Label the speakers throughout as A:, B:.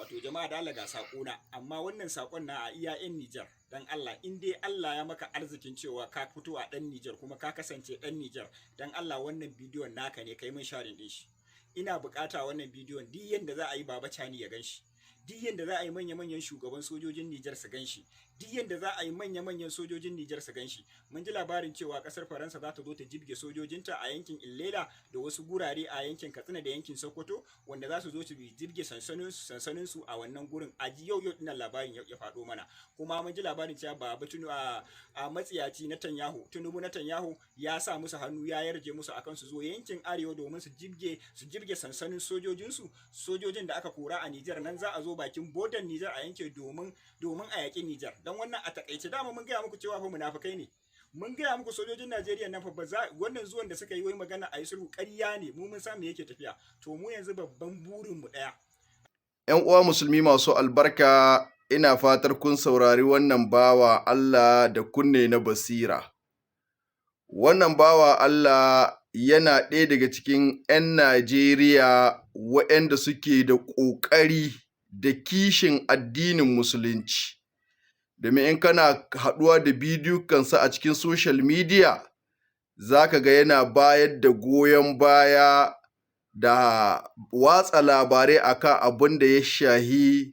A: Wato jama'a, da Allah ga saƙona, amma wannan saƙon na a iya 'yan Nijar. Dan Allah, in dai Allah ya maka arzikin cewa ka fito a ɗan Nijar kuma ka kasance ɗan Nijar, dan Allah wannan bidiyon naka ne, kai mun sharing ɗin shi. Ina buƙata wannan bidiyon, duk yanda za a yi Baba Tchiani ya gan shi. Duk yanda za a yi manya-manyan shugaban sojojin Nijar su gan shi. Duk yanda za a yi manya-manyan sojojin Nijar su gan shi. Mun ji labarin cewa kasar Faransa za ta zo ta jibge sojojinta a yankin Illela da wasu gurare a yankin Katsina da yankin Sokoto, wanda za su zo su jibge sansanin su a wannan gurin. A yau yau dinnan labarin ya faɗo mana. Kuma mun ji labarin cewa Baba Tunu a matsiyaci Netanyahu, Tinubu Netanyahu, ya sa musu hannu, ya yarje musu akan su zo yankin arewa domin su jibge sansanin sojojinsu, sojojin da aka kora a Nijar. Nan za a zo bakin bodan Nijar a yanke domin a yaƙi Nijar. Don wannan a takaice, dama mun gaya muku cewa fa munafukai ne. Mun gaya muku sojojin Najeriya nan fa ba za wannan zuwan da suka yi wai magana a yi sulhu, ƙarya ne. Mu mun san me yake tafiya. To mu yanzu babban burin mu ɗaya.
B: ‘Yan uwa Musulmi masu albarka, ina fatar kun saurari wannan bawa Allah da kunne na basira. Wannan bawa Allah yana ɗaya daga cikin ‘yan Najeriya waɗanda suke da ƙoƙari da kishin addinin Musulunci. Domin in kana haɗuwa da bidiyukansa a cikin social media, za ka ga yana bayar da goyon baya da watsa labarai akan abin da ya shahi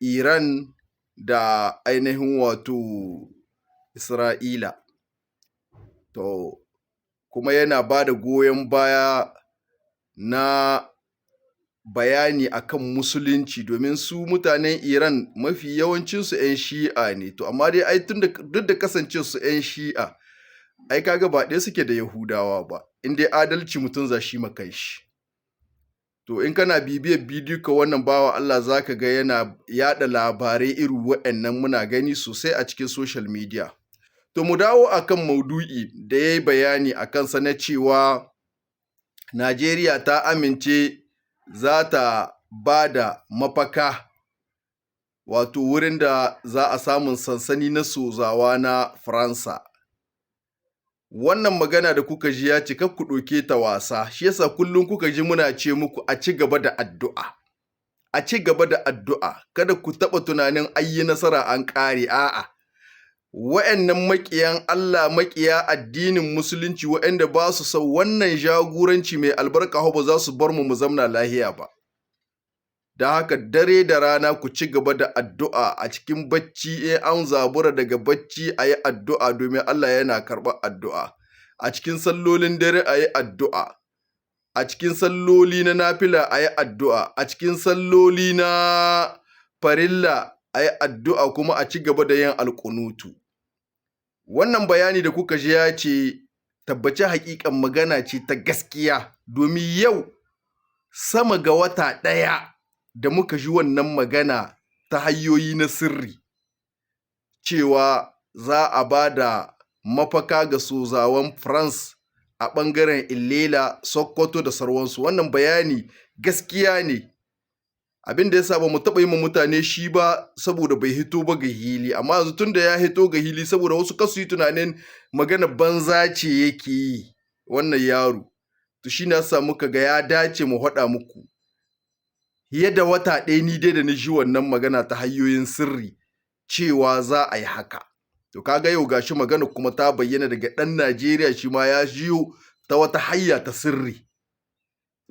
B: Iran da ainihin wato Isra'ila. To, kuma yana ba da goyon baya na bayani akan Musulunci, domin su mutanen Iran mafi yawancinsu 'yan Shi'a ne. To amma dai ai tunda duk da kasancewarsu 'yan Shi'a, ai kaga ba ɗaya suke da Yahudawa ba, in dai adalci mutum za shi ma kanshi. To in kana bibiyar bidiyo wannan bawa Allah, zaka ga yana yaɗa labarai irin waɗannan, muna gani sosai a cikin social media. To mu dawo akan maudu'i da ya yi bayani a kansa na cewa Najeriya ta amince za ta ba da mafaka, wato wurin da za a samun sansani na sozawa na Faransa. Wannan magana da kuka ji ya ce, kar ku ɗauke ta wasa, shi yasa kullum kuka ji muna ce muku a ci gaba da addu'a. A ci gaba da addu'a, kada ku taɓa tunanin an yi nasara an ƙare, a'a. Wa'annan maƙiyan Allah, maƙiya addinin Musulunci, waɗanda ba su son wannan jagoranci mai albarka, ba za su bar mu mu zamna lahiya ba. Don haka dare da rana ku ci gaba da addu'a, a cikin bacci, in an zabura daga bacci a yi addu'a, domin Allah yana karɓar addu'a. A cikin sallolin dare a yi addu'a, a cikin salloli na nafila a yi addu'a, a cikin salloli na farilla a yi addu'a, kuma a ci gaba da yin alƙunutu. Wannan bayani da kuka ji ya ce, tabbaci haƙiƙan magana ce ta gaskiya, domin yau sama ga wata ɗaya da muka ji wannan magana ta hanyoyi na sirri cewa za a ba da mafaka ga sozawan France a ɓangaren Illela, Sokoto da sauransu. Wannan bayani gaskiya ne. Abin da yasa ba mu taɓa yi ma mutane shi ba, saboda bai hito ba ga hili, amma yanzu tunda ya hito ga hili, saboda wasu kasu yi tunanin magana banza ce yake yi wannan yaro. To shi ne yasa muka ga ya dace mu faɗa muku. Fiye da wata ɗaya ni dai da na ji wannan magana ta hanyoyin sirri cewa za a yi haka. To kaga yau gashi magana kuma ta bayyana daga ɗan Najeriya, shi ma ya jiyo ta wata hanya ta sirri.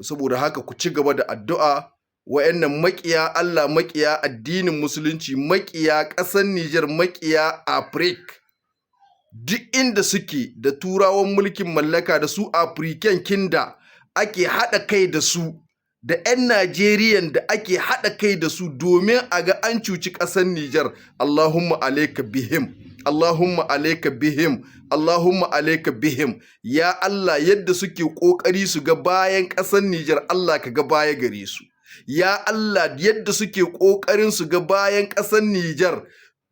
B: Saboda haka ku ci gaba da addu'a. Wa'annan maƙiya Allah, maƙiya addinin Musulunci, maƙiya ƙasar Nijar, maƙiya Afrik, duk inda suke, da Turawan mulkin mallaka da su African kinda ake haɗa kai da su, da 'yan Najeriyan da ake haɗa kai da su domin a ga an cuci ƙasar Nijar, Allahumma alaika bihim, Allahumma alaika bihim, Allahumma alaika bihim. Ya Allah, yadda suke ƙoƙari su ga bayan ƙasar Nijar, Allah ka ga baya gare su. Ya Allah, yadda suke ƙoƙarin su ga bayan ƙasar Nijar,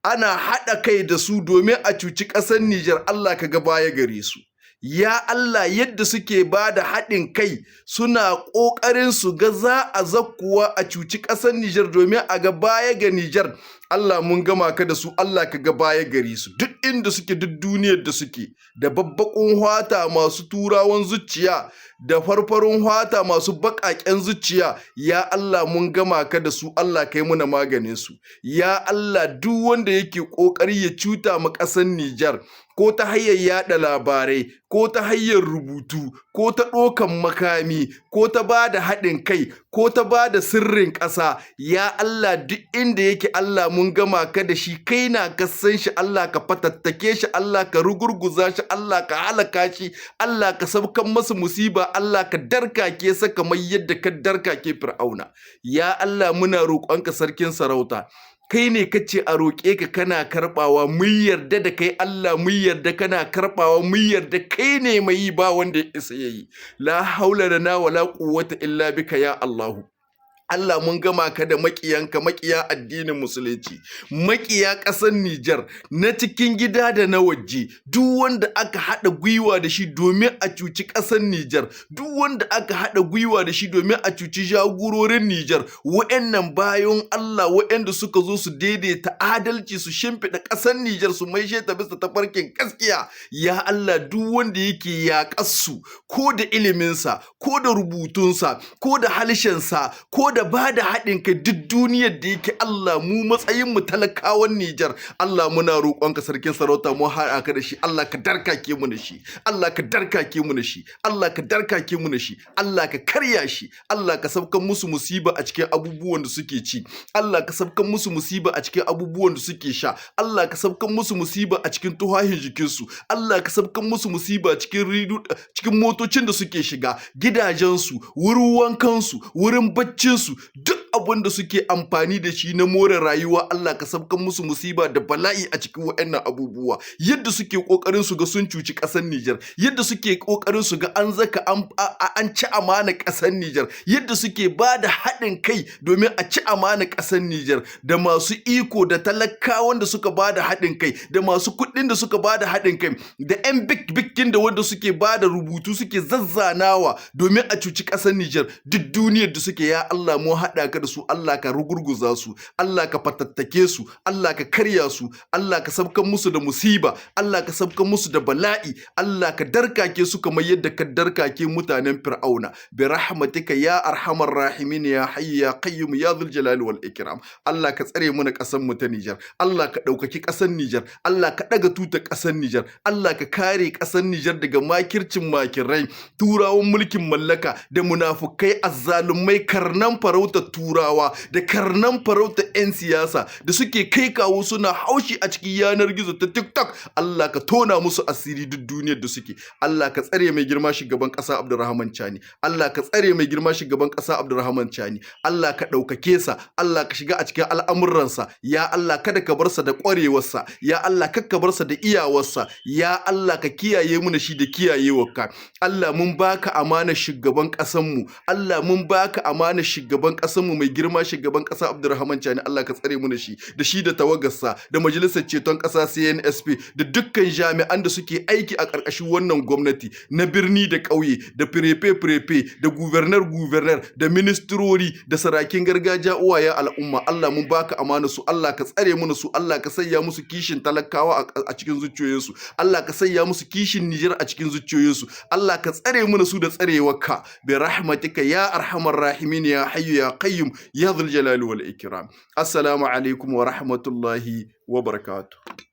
B: ana haɗa kai da su domin a cuci ƙasar Nijar, Allah ka ga baya gare su. Ya Allah, yadda suke ba da haɗin kai suna ƙoƙarin su ga za a zakkuwa a cuci ƙasar Nijar domin a ga baya ga Nijar. Allah mun gama ka da su, Allah ka ga baya gare su duk inda suke, duk duniyar da suke, da babbaƙun hwata masu turawan zuciya da farfarun hwata masu baƙaƙen zuciya. Ya Allah, mun gama ka da su, Allah kai muna maganin su. Ya Allah, duk wanda yake ƙoƙari ya cuta ma ƙasar Nijar, ko ta hanyar yaɗa labarai, ko ta hanyar rubutu, ko ta ɗaukan makami, ko ta ba da haɗin kai, ko ta ba da sirrin ƙasa, ya Allah, duk inda yake, Allah mun gama ka da shi. Kai na ka san shi, Allah ka fatattake shi, Allah ka rugurguza shi, Allah ka halaka shi, Allah ka saukan masa musiba, Allah ka darkake sa kamar yadda ka darkake Fir'auna. Ya Allah, muna roƙonka, sarkin sarauta, kai ne kace a roƙe ka kana karɓawa. Mun yarda da kai Allah, mun yarda kana karɓawa, mun yarda kai ne mai yi, ba wanda ya isa yayi. La haula lana wala quwwata illa bika ya Allahu. Allah mun gama ka da maƙiyanka, maƙiya addinin musulunci, maƙiya ƙasar Nijar, na cikin gida da na waje, duk wanda aka haɗa gwiwa da shi domin a cuci ƙasar Nijar, duk wanda aka haɗa gwiwa da shi domin a cuci jagororin Nijar, wa'annan bayan Allah wa'anda suka zo su daidaita adalci, su shimfiɗa ƙasar Nijar, su maishe ta bisa tafarkin gaskiya. Ya Allah, duk wanda yake yaƙar su, ko da iliminsa, ko da rubutunsa, ko da halshensa, ko da ba da haɗin kai, duk duniyar da yake, Allah, mu matsayin mu talakawan Nijar, Allah muna roƙonka, sarkin sarauta, mu haɗa ka da shi, Allah ka darkake mu da shi, Allah ka darkake mu da shi, Allah ka darkake mu da shi, Allah ka karya shi, Allah ka saukan musu musiba a cikin abubuwan da suke ci, Allah ka saukan musu musiba a cikin abubuwan da suke sha, Allah ka saukan musu musiba a cikin tuhahin jikinsu, Allah ka saukan musu musiba cikin ridu, cikin motocin da suke shiga, gidajensu, wurin wankansu, wurin baccinsu, duk abin da suke amfani da shi na more rayuwa. Allah ka saukan musu musiba da bala'i a cikin waɗannan abubuwa. Yadda suke kokarin su ga sun cuci ƙasar Nijar, yadda suke kokarin su ga an zaka an ci amana ƙasar Nijar, yadda suke ba da haɗin kai domin a ci amana ƙasar Nijar, da masu iko da talakawan da suka ba da haɗin kai, da masu kuɗin da suka ba da haɗin kai, da 'yan bik bikin da wanda suke ba da rubutu suke zazzanawa domin a cuci ƙasar Nijar, duk duniyar da suke, ya Allah mu haɗa ka da su, Allah ka rugurguza su, Allah ka fatattake su, Allah ka karya su, Allah ka sabkan musu da musiba, Allah ka sabkan musu da bala'i, Allah ka darkake su kamar yadda ka darkake mutanen Fir'auna, bi rahmatika ya arhamar rahimin, ya hayyu ya qayyum, ya dhul jalali wal ikram. Allah ka tsare mu na ƙasar mu ta Nijar, Allah ka ɗaukaki ƙasar Nijar, Allah ka ɗaga tutar ƙasar Nijar, Allah ka kare ƙasar Nijar daga makircin makirai, turawan mulkin mallaka da munafukai azzalumai, karnan farautar turawa da karnan farautar 'yan siyasa da suke kai kawo suna haushi a cikin yanar gizo ta TikTok. Allah ka tona musu asiri duk duniyar da suke. Allah ka tsare mai girma shugaban ƙasa Abdulrahman Chani, Allah ka tsare mai girma shugaban ƙasa Abdulrahman Chani, Allah ka ɗaukake sa, Allah ka shiga a cikin al'amuransa. Ya Allah, kada ka bar sa da ƙwarewarsa, ya Allah kakka ka bar sa da iyawarsa, ya Allah ka kiyaye mu shi da kiyayewarka. Allah mun baka amanar shugaban ƙasar mu, Allah mun baka amanar shugaban ƙasar mu, mai girma shugaban ƙasa Abdulrahman Chani, Allah ka tsare mu shi da shi da tawagarsa da majalisar ceton ƙasa CNSP da dukkan jami'an da suke aiki a ƙarƙashin wannan gwamnati, na birni da ƙauye, da préfet préfet, da gouverneur gouverneur, da ministrori, da sarakin gargajiya, uwayen al'umma. Allah mun baka amana su, Allah ka tsare mu su, Allah ka sanya musu kishin talakawa a cikin zuciyoyinsu, Allah ka sanya musu kishin Nijar a cikin zuciyoyinsu, Allah ka tsare mu su da tsarewarka, bi rahmatika ya arhamar rahimin, ya hayyu ya qayyum, ya dhul jalali wal ikram. Assalamu alaikum wa rahmatullahi wa barakatuh.